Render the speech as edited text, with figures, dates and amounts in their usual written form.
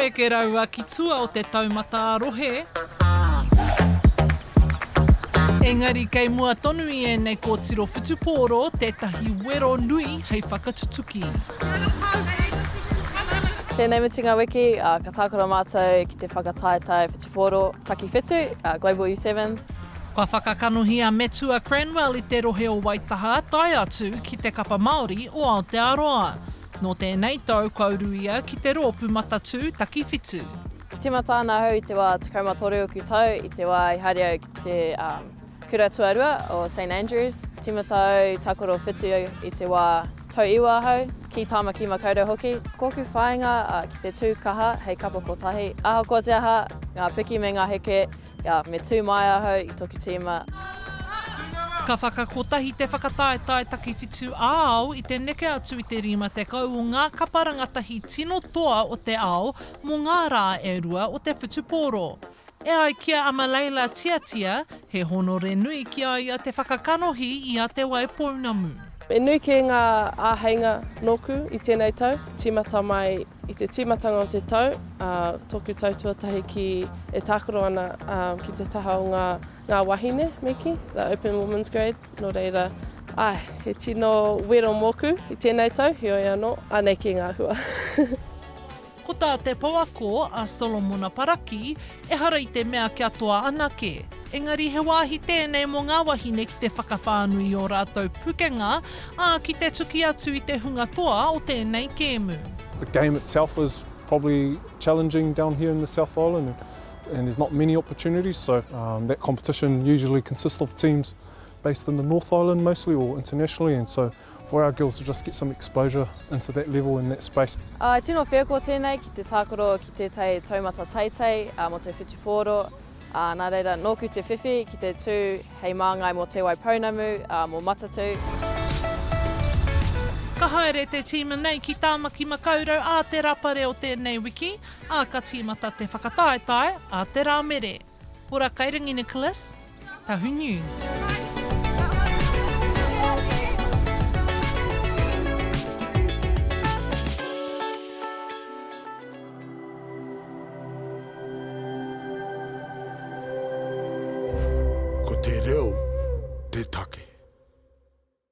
eke raua ki tua o te taumata ā-rohe, engari kei mua tonu i ēnei kōtiro whutupōro tētahi wero nui hei whakatutuki. Tēnei mutunga wiki, ka tākaro mātou ki te whakataetae whutupōro takiwhitu, Global U-Sevens. Kua whakakanohi a Metua Cranwell i te rohe o Waitaha tae atu ki te Kapa Māori o Aotearoa. Nō tēnei tau kua uru ia ki te rōpū matatū takiwhitu. I tīmata ana ahau i te wā 13 oku tau, i te wā i haere au ki te kura tuarua o Saint Andrews. Tīmata au i tākaro whitu i te wā tau iwa ahau, ki Tāmaki Makaurau hoki. Ko ōku whāinga ki te tū kaha hei kapa kotahi. Ahakoa te aha, ngā piki me ngā heke, Ia, me tū māia ahau i toku tīma. Ka whakakotahi te whakataetae takiwhitu ā-ao i te neke atu i te 50 o ngā kapa rangatahi tino toa o te ao mō ngā rā e rua o te whutupōro. E ai ki a Amaleila Tiatia, he honore nui ki a ia te whakakanohi i a Te Waipounamu. He nui kē ngā āheinga nōku i tēnei tau, tīmata mai I te tīmatanga o te tau, ā, tōku tau tuatahi ki, e tākaro ana, ā, ki te taha o ngā, ngā wahine, me kī, the Open Women's Grade, nō reira, āe, he tino wero mōku i tēnei tau, heoi anō, anei kē ngā hua. Ko tā te pouako, a Solomona Paraki, ehara i te mea kia toa anake, engari he wāhi tēnei mō ngā wahine ki te whakawhānui i ō rātou pukenga, ā, ki te tuki atu i te hunga toa o tēnei kēmu. The game itself is probably challenging down here in the South Island and there's not many opportunities so um, that competition usually consists of teams based in the North Island mostly or internationally and so For our girls to just get some exposure into that level and that space. I tino wheako tēnei ki te tākaro ki tētahi taumata teitei mō te whutupōro, ā, nā reira nōku te whiwhi ki te tū hei māngai mō Te Waipounamu, ā, mō Matatū. Ka haere te tīma nei ki Tāmaki Makaurau ā te Rāpare o tēnei wiki, ā, ka tīmata te whakataetae ā te Rāmere. Hora Kairangi Nicholas, Tahu News.